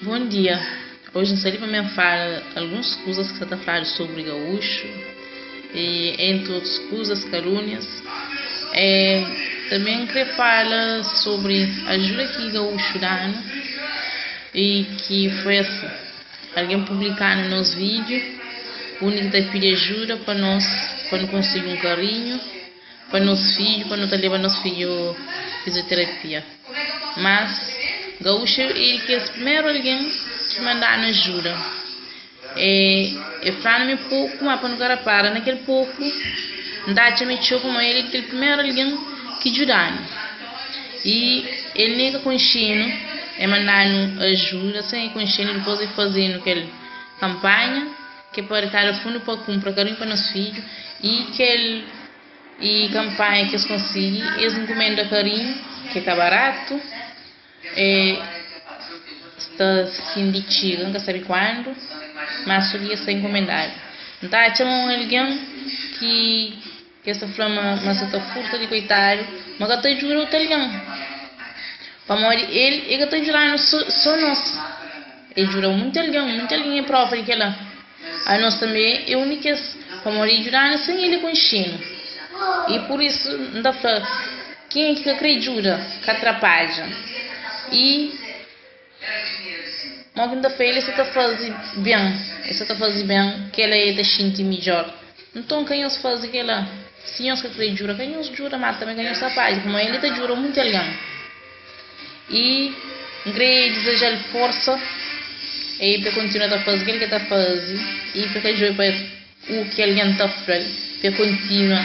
Bom dia, hoje N sta li pa ben fala alguns kuzas ki sa ta fladu sobri gaúxu e entri otus kuzas, kalúnias. E tanbe N kre fala sobri ajuda ki gaúxu da-nu e ki foi asi, algen publika-nu nos vídiu undi ki ta pidi ajuda pa nos pa nu konsigi un karinhu. Pa nos fidju, pa nu ta leba nos fidju fizioterapia. Mas Gaúcha é kes primeru algen ki manda-nu ajuda. E e fla-nu ma é poku, ma pa nu ka rapara na kel poku, N ta atxa ma é txeu pamodi el é kel primeru algen ki djuda-nu. I el nen ka konxe-nu, el manda-nu ajuda sen el konxe-nu, dipôs el faze-nu kel kanpanha. Ke pa arikada fundu pa kunpra karinhu pa nos fidju i kel i kanpanha ki es konsigi es nkumenda karinhu ke ka baratu e sta sin di txiga nka sabi kuandu mas so dia sta nkumendadu nta atxa ma un algen ki Kes ta fla ma ma sa ta furta di koitadu, ma ka ta djuda otu algen. Pamodi el e ka ta djuda-nu so nos, el djuda munti algen, munti algen é prova di kel-la. Anos tanbê é un di kes, pamodi el djuda-nu sen el konxe-nu. I pur isu N ta fla, kenha ki ka krê djuda, ka trapadja. I. Mo ki N ta fla, el sa ta faze ben, el sa ta faze ben, kel-la el ta xinti midjór. Nton, ka nhos faze kel-la. Si nhos ka krê djuda, ka nhos djuda, má tanbê ka nhos trapadja, pamodi el ta djuda monti algen. I N krê dizeja-l forsa i pa el kontinua ta faze kel ki el ta faze i pa el ka djobe pa u ki algen ta fla-l, pa el kontinua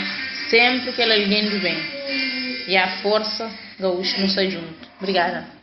sénpri kel algen di ben. Ya forsa, gaúxu, nu sta djuntu. Obrigada.